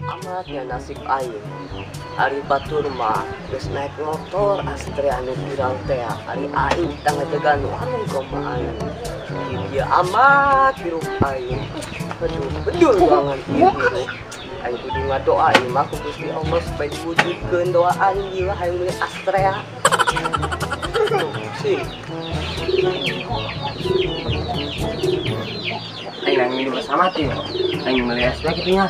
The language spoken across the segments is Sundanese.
Amat ya nasib aing. Ari batur mah geus naik motor Astrea anu viral teh. Ari aing tangadegan anu kumaha aing. Kieu amat hirup aing. Aduh, bedul banget ieu hirup. Aing kudu ngadoa ieu mah ku Gusti Allah supaya diwujudkeun doa aing ieu hayang meuli Astrea. Sih. Aing nang minum bersama teh. Aing meuli es teh kitu nya.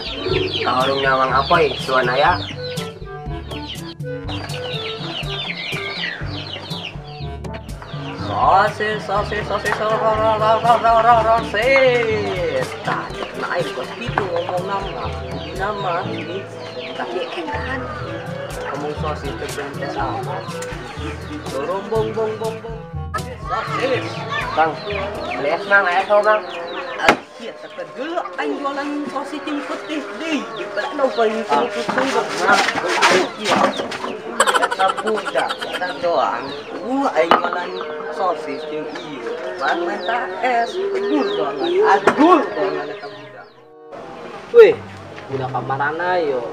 Ka warung Mang Apoy, suan aya. Sosis, sosis, sosis, sosis. Tah, nah aing kos kitu ngomong nama, nama ini tapi edan. Ngomong sosis teh bentes amat. Dorong bong bong bong bong. Sosis. Bang, beli es Mang, es Mang. Iya, terkedul aing jualan sosis jeung putih deui. Dipelak paling putih. Iya. Eta budak, eta doang. Aing jualan sosis jeung ieu. Ban menta es, bedul banget. Adul banget eta budak. Wih, budak kamarana yo.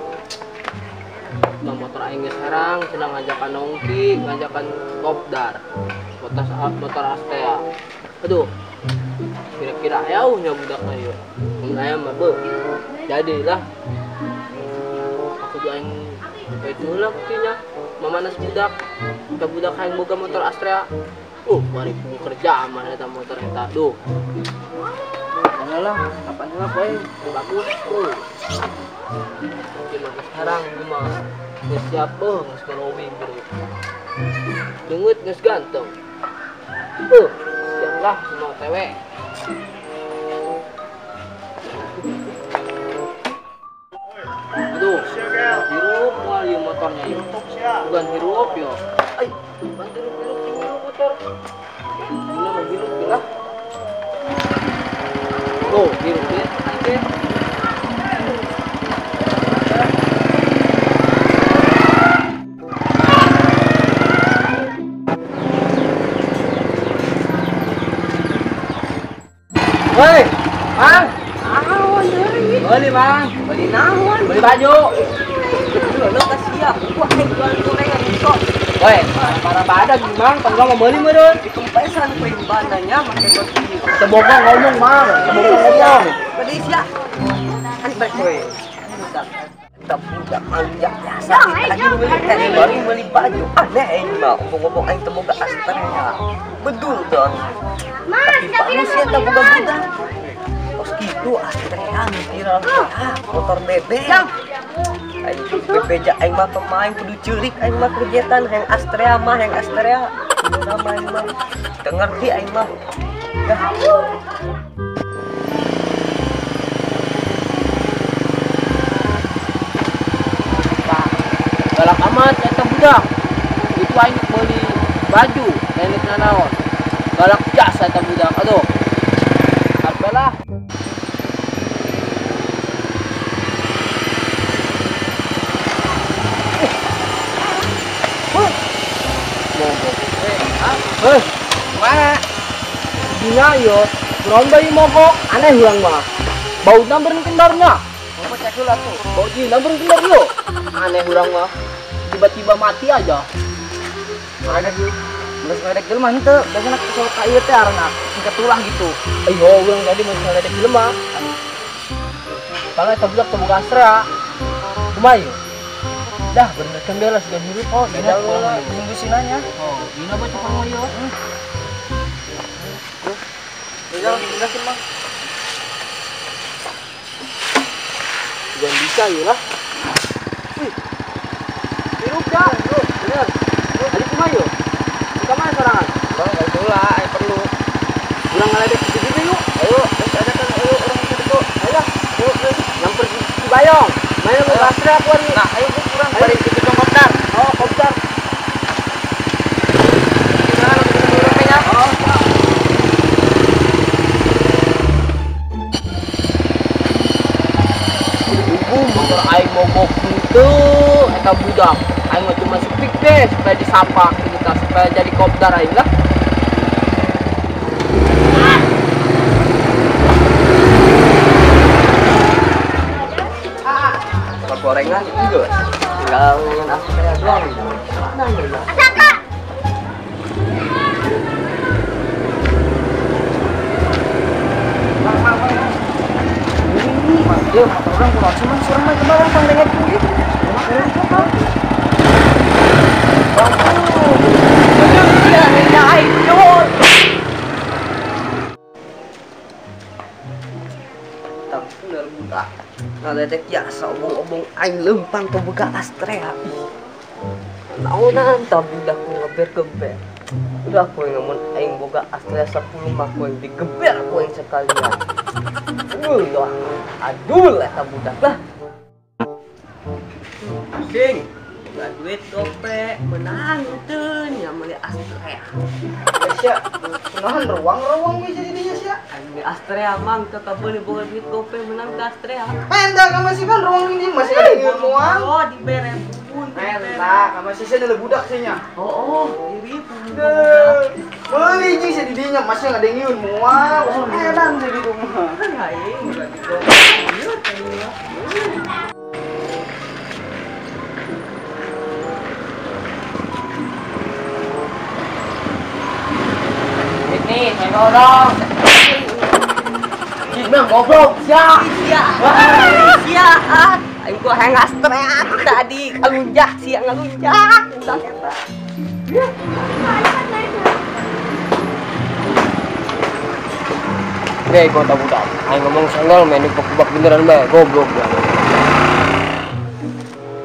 Bang motor aing geus herang, cenah ngajakan nongki, ngajakan kopdar. Motor Astrea. Aduh. Kira-kira ayauhnya budaknya yo. Mun aya mah beuh. Jadilah. Aku doain itulah buktinya. Mamanas budak. Ka budak hayang boga motor Astrea. Bari kerja aman eta motor eta. Duh. Lah, kapan heula poe bagus tuh. Gimana sekarang gimana? Geus siap beuh, geus glowing bro. Deungeut geus ganteng. Siap lah mau TW. Aduh, hirup moal ieu motornya ieu. Bukan hirup yo. Ai, bantu hirup hirup motor. Guna mah hirup lah. Oh, hirup deh, aing. Woi, Mang. Naon deui? Beli, Mang. Beli naon? Beli baju. Lu teh siap. Wah, aing jualan gorengan sok. Woi, para badan, Mang. Tong mau beli meureun. Dikempesan ku badannya make kos ieu. Teu boga ngomong, Mang. Teu boga ngomong. Beli sia. Kan bae we. Budak. Eta budak anjak biasa. Lagi beli baru beli baju. Aneh aing mah ngomong-ngomong aing teu boga Astrea. Bedul dong. Mas, tapi manusia tak boga budak. Kos kitu Astrea nu viral teh, motor bebek. Aing bebeja aing mah pemain kudu ceurik aing mah kerjetan hayang Astrea mah hayang Astrea. Kudu nama aing mah. Teu ngerti aing mah. Dah. Galak amat eta budak. Itu aing meuli baju, lain nanaon. Galak jasa eta budak. Aduh. Apalah. Heh, mana? Dina yo, kurang bayi mogok, aneh urang mah. Bau nambeun kendornya. Mau cek heula tuh. Bau di nambeun kendor yo. Aneh urang mah. Tiba-tiba mati aja. Ngeledek geus ngeledek jelema henteu, biasana kesel ka ieu teh arana singkat tulah gitu. Ayo urang tadi mun ngeledek jelema. Kalau eta budak teu boga Astrea. Kumaha ieu? Dah bener kan belas gan hirup. Oh, dina lah tunggu sinanya. Oh, dina baca kamu ieu. Rizal, jelasin, Bang. Jangan bisa ieu lah. Wih. Hirup dah, hirup. Bener. Tadi kumaha ieu? Ka mana sorangan? Bang, kalau heula aya perlu. Urang ngaledek kitu juga yuk. Ayo, geus ada kan ayo urang kitu. Ayo lah. Ayo, geus. Nyamper si Bayong. Main ke Astrea kuari. Nah, ayo geus urang bari kitu dong kopdar. Oh, kopdar. Gimana lu ketemu urang teh nya? Oh. Motor aing mogok henteu eta budak. Aing mah cuma sepik deh supaya disapa kita supaya jadi kopdar aing lah. Gorengan geus. Tinggal ngan Astrea doang. Mana ya? Dia orang kurang cuman surang mah kemarin pangdenget kulit. Bener budak. Ngaledek jasa obong-obong aing lempang ke buka Astrea. Naonan tah budak ku ngeber-geber. Udah ku ngamun aing boga Astrea 10 mah ku digeber ku aing sekalian. Aduh, doang. Aduh, eta budak lah. Sing, boga duit gope, menang teu nya meuli Astrea. Sia, kunaon ruang-ruang we jadi dinya sia. Aing meuli Astrea mang teu kabeuli boga duit gope menang ke Astrea. Menda ka masih kan ruang ini masih ada moal. Oh, dibere bubun. Menda ka masih sia ada budak sia nya. Oh, diri bubun. Meuli jeung sia di dinya masih ngadengeun moal. Edan sia di rumah. Aing boga duit gope. Nih, saya dorong. Gimana goblok sia. Sia. Sia. Aing ku hayang Astrea tadi kalunjak sia ngalunjak budak eta. Deh, kota budak. Aing ngomong senggol main dibak-bak beneran bae, goblok ya.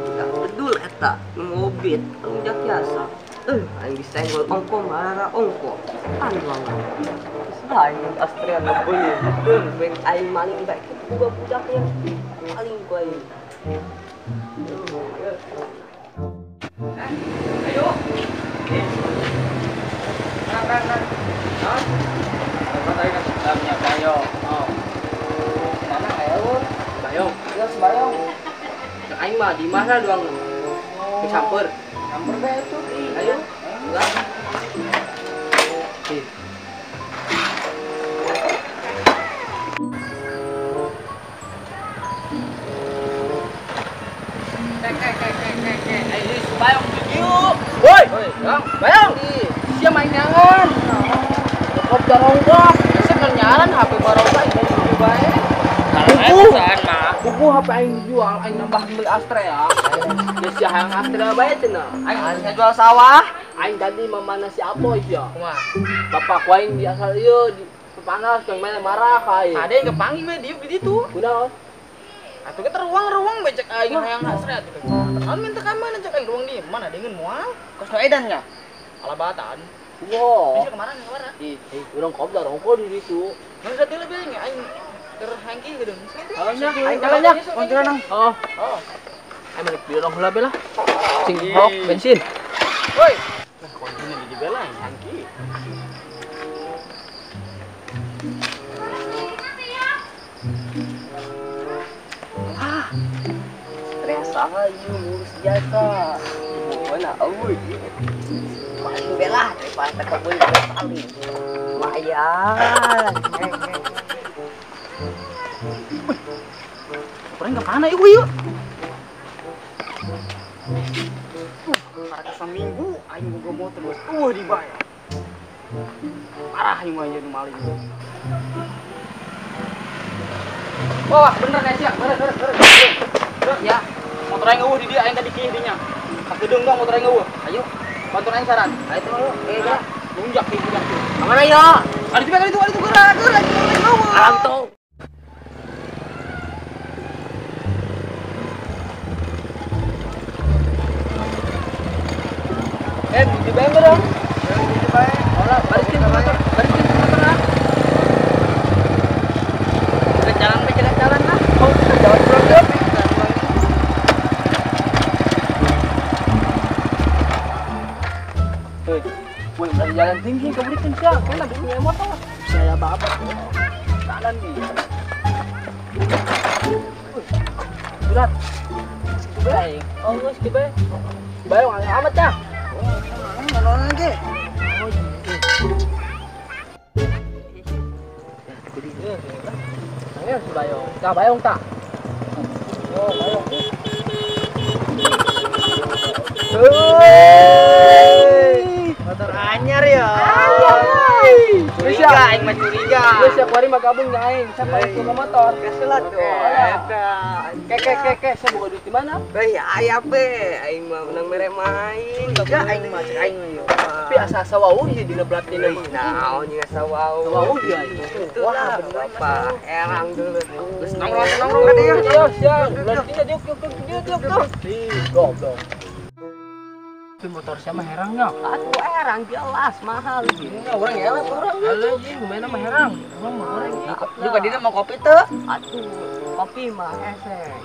Budak bedul eta ngobit kalunjak biasa. Aing disenggol ongko marah ongko. Aduh, aing Astrea ngebeuli. Ben aing maling bae kitu boga budaknya. Paling ku aing. Ayo. Nang. Hah? Tadi kan punya Bayong. Oh. Mana ayo? Bayong. Ya, Bayong. Aing mah di mana doang? Di samper. Samper bae tuh. Ayo. Enggak. Kek. Ayo Bayong yuk. Woi, Bayong. Sia main nyangan. Kopdar ongkok. Resep nyaran HP barokah aing beli bae. Buku HP aing dijual, aing nambah beli Astrea. Ya sia hayang Astrea bae cenah. Aing jual sawah. Aing tadi mamana si Apoy sia. Kumaha? Bapak ku aing di asal ieu di panas kang mana marah ka aing. Ada yang kepanggil we dieu di ditu. Kunaon? Atuh kita ruang-ruang becek aing hayang Astrea atuh. Naon minta ka mana cek aing ruang di mana dengan moal? Kos nu edan nya. Alabatan. Wow. Bisa kemarin kemarin. Ih, urang kopdar ongko di ditu. Mun satu lebih nya aing terhangki gitu. Aing jalannya. Kontra nang. Oh. Oh. Aing balik di urang heula be lah. Sing hok bensin. Woi. Nah, kuncinya di bela aing hangki. Ah. Stres aja ngurus jasa. Mana euy. Paling belah daripada kebun paling. Lumayan. Orang ke mana ieu yuk? Karena seminggu aing boga motor geus eueuh dibayar. Parah aing mah jadi maling. Wah, bener guys ya, bener. Ya, motor aing eueuh di dia aing tadi kieu dinya. Kakedeung dong motor aing eueuh. Ayo, bantu aing saran. Ayo tuh, gerak. Lunjak sih, lunjak tuh. Kemana yo? Ada juga, ada itu, gerak, gerak, gerak. Alam tuh. Di bayang dong. Di bayang. Olah, barisin motor, lah. Kita jalan, jalan lah. Oh, kita jalan pulang dong. Woi, udah jalan tinggi, kebeli kencang. Kan ada punya motor. Saya apa-apa. Jalan dia. Berat. Baik. Oh, geus kieu bae. Bayong amat ya. Mana lagi? Oh, iya. Ayo si Bayong. Tah Bayong tak? Oh, Bayong. Motor anyar ya. Curiga aing mah curiga. Geus ya kuari mah gabung nya aing. Siapa yang suka motor? Keselat tuh. Eta. Ke saya boga duit di mana? Beh aya be aing mah menang mere main. Enggak aing mah cek aing mah. Tapi asa-asa wau ieu dina belat dina mah. Naon jeung asa wau. Wau ieu aing. Wah, bapak erang dulu. Geus nongkrong ka dieu. Yo, siang. Belat dina diuk diuk diuk. Ih, goblok. Tapi motor siapa herangnya? Atuh erang jelas mahal. Ini orang elek orang. Halo, jeung mana mah herang? Urang mah goreng. Juga dina mau kopi teu? Atuh kopi mah hese.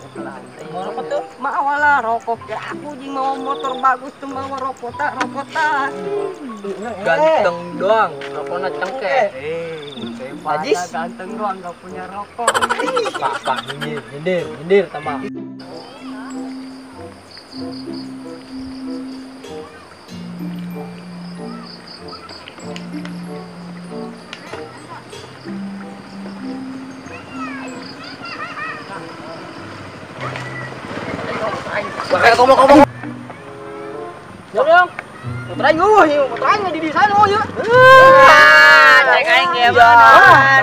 Mau rokok tuh? Mau lah rokok. Ya aku jeung mau motor bagus tuh mau rokok tak rokok tak. Ganteng doang, rokokna cengkeh. Ajis ganteng doang gak punya rokok. Pak, nyindir tambah. Bakal ngomong-ngomong. Dong. Motor aing eueuh ieu, motor aing di di sana eueuh ieu. Cek aing ge bener.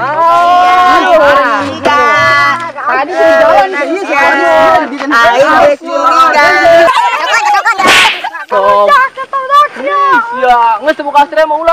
Tadi di jalan ieu sih. Aing curiga. Ya, geus teu buka astra mah ulah.